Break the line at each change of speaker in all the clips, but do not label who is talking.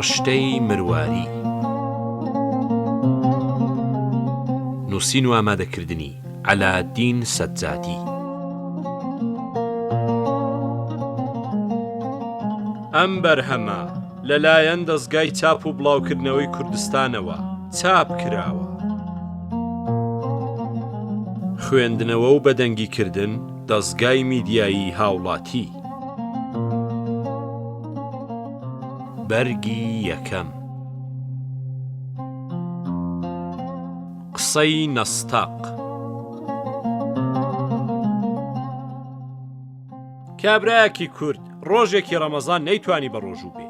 ڕشتەی مرواری. نووسین و ئامادەکردنی، عەلائەدین سەجادی. ئەم بەرهەمە لەلایەن دەزگای چاپ و بڵاوکردنەوەی کوردستانەوە چاپ کراوە. خوێندنەوە و بەدەنگیکردن دەزگای میدیایی هاوڵاتی. بەرگی یەکەم. قسەی نەستەق. کابرایەکی کورد ڕۆژێکی ڕەمەزان نەیتوانی بە ڕۆژوو بێ.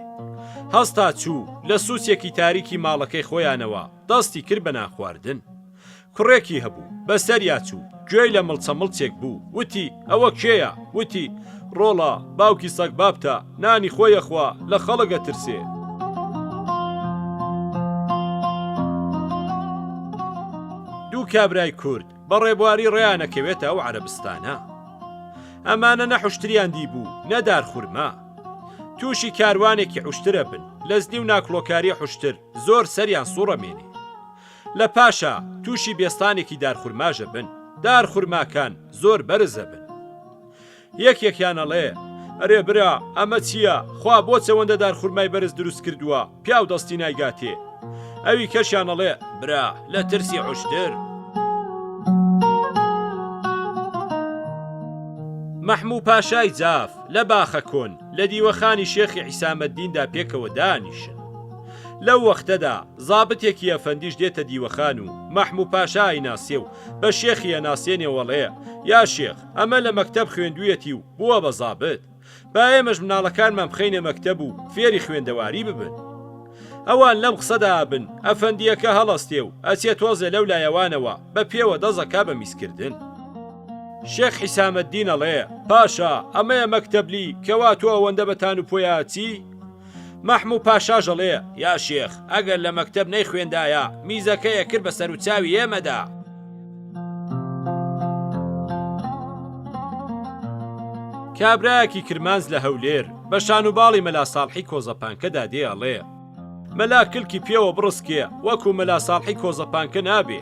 هەستا چوو لە سوچێکی تاریکی ماڵەکەی خۆیانەوە دەستی کرد بە نانخواردن. کوڕێکی هەبوو، بەسەریا چوو، گوێی لە مڵچە مڵچێک بوو، وتی، ئەوە کێیە؟ وتی، ڕۆڵە، باوکی سەگبابتە، نانی خۆی ئەخوا، لە خەڵک ئەترسێ. دوو کابرای کورد بە ڕێبواری ڕێیان ئەکەوێتە ئەو عەرەبستانە. ئەمانە نە حوشتریان دیبوو، نە دارخورما. تووشی کاروانێکی حوشتر ئەبن، لە زنی و ناکڵۆکاری حوشتر زۆر سەریان سوڕ ئەمێنێ. لە پاشا تووشی بێستانێکی دارخورماش ئەبن، دارخورماکان زۆر بەرز ئەبن. یەکێکیان ئەڵێ، ئەرێ برا ئەمە چییە، خوا بۆچ ئەوەندە دارخورمای بەرز دروست کردووە، پیاو دەستی نایگاتێ؟ ئەوی کەشیان ئەڵێ، برا لە ترسی حوشتر. مەحموو پاشای جاف لە باخەکۆن لە دیوەخانی شێخی حیسامەدیندا پێکەوە دانیشن. لەو وەختەدا زابتێکی ئەفەندیش دێتە دیوەخان و مەحموو پاشا ئەیناسێ و بە شێخی ئەناسێنێ و ئەڵێ، یا شێخ ئەمە لە مەکتەب خوێندوویەتی و بووە بە زابت. با ئێمەش مناڵەکانمان بخەینە مەکتەب و فێری خوێندەواری ببن. ئەوان لەم قسەدا ئەبن، ئەفەندییەکە هەڵەستێ و ئەچێ تۆزێ لەو لایەوانەوە بە پێوە دەست ئەکا بە میزکردن. شێخ حیسامەدین ئەڵێ، پاشا ئەمەیە مەکتەبلی کەوا تۆ ئەوەندە بە تان و پۆیا ئەچی؟ مەحموو پاشاش ئەڵێ، یا شێخ، ئەگەر لە مەکتەب نەیخوێندایە، میزەکەی ئەکرد بە سەروچاوی ئێمەدا. کابرایەکی کرمانج لە هەولێر، بە شانوباڵی مەلا ساڵحی کۆزەپانکەدا دێ ئەڵێ، مەلا کلکی پێوە بڕسکێ، وەکوو مەلا ساڵحی کۆزەپانکە نابێ.